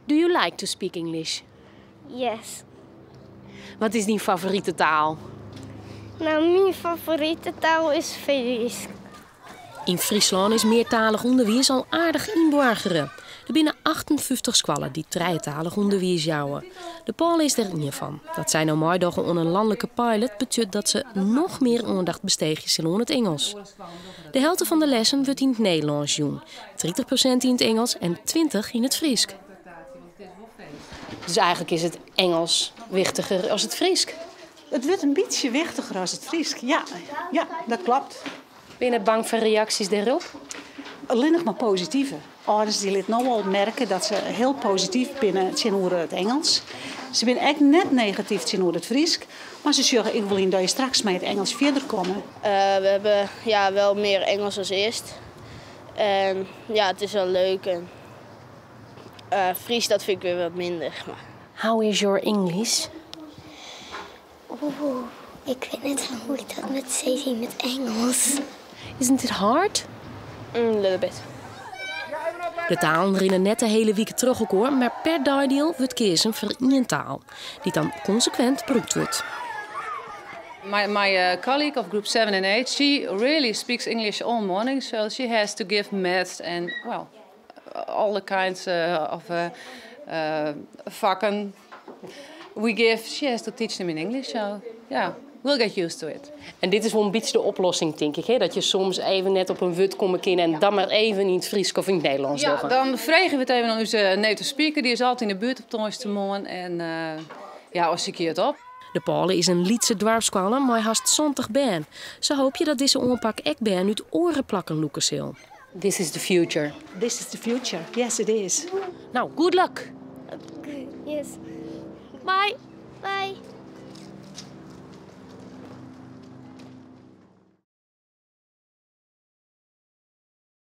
Do you like to speak English? Yes. Wat is dyn favorite taal? No, myn favorite taal is Frysk. Yn Fryslân is meartalich ûnderwiis al aardich ynboargere. Der binne 58 skoallen dy't trijetalich ûnderwiis jouwe. De Pôle is der ien fan. Dat sy no meidogge oan in lanlike pilot betsjut dat se noch mear oandacht besteegje sille oan it Ingelsk. De helte fan de lessen wurdt yn it Nederlânsk jûn, 30% yn it Ingelsk en 20 yn it Frysk. Dus eigentlik is it Ingelsk wichtiger as it Frysk. It wurdt in bytsje wichtiger as it Frysk, ja. Ja, dat kloppet. Binne je net bang foar reaksjes dêrop? Allinnich mar positive. Alders dy litte no al merke dat se hiel posityf binne tsjinoer it Ingelsk. Se binne ek net negatyf tsjinoer it Frysk, mar se sjogge ek wol yn dat je straks mei it Ingelsk fierder komme. We hebben, ja, wel meer Engels als eerst. En ja, het is wel leuk. En Fries, dat vind ik weer wat minder. Maar. How is your English? Oeh, ik weet net hoe ik dat moet zeggen met Engels. Isn't it hard? Little bit. De talen rinne net de hiele wike troch elkoar, mar per deidiel wurdt keazen foar ien taal, dy't dan konsekwint brûkt wurdt. My colleague of group 7 and 8, she really speaks English all morning, so she has to give maths and, well, all the kinds of vakken we give. She has to teach them in English, so yeah, we'll get used to it. En dit is wol in bytsje de oplossing, tink ik. Hè? Dat je soms even net op in wurd komme kinne en dan mar even yn it Frysk of yn it Nederlânsk dogge. Dan freegje we it even oan ús native speaker. Dy is altyd yn de buert op tongersdeitemoarn. En ja, as ik it op. De Pôle is in lytse doarpsskoalle mei hast 70 bern. Se hoopje dat dizze oanpak ek bern út oare plakken lûke sil. This is the future. This is the future. Yes, it is. No, good luck. Yes. Bye. Bye.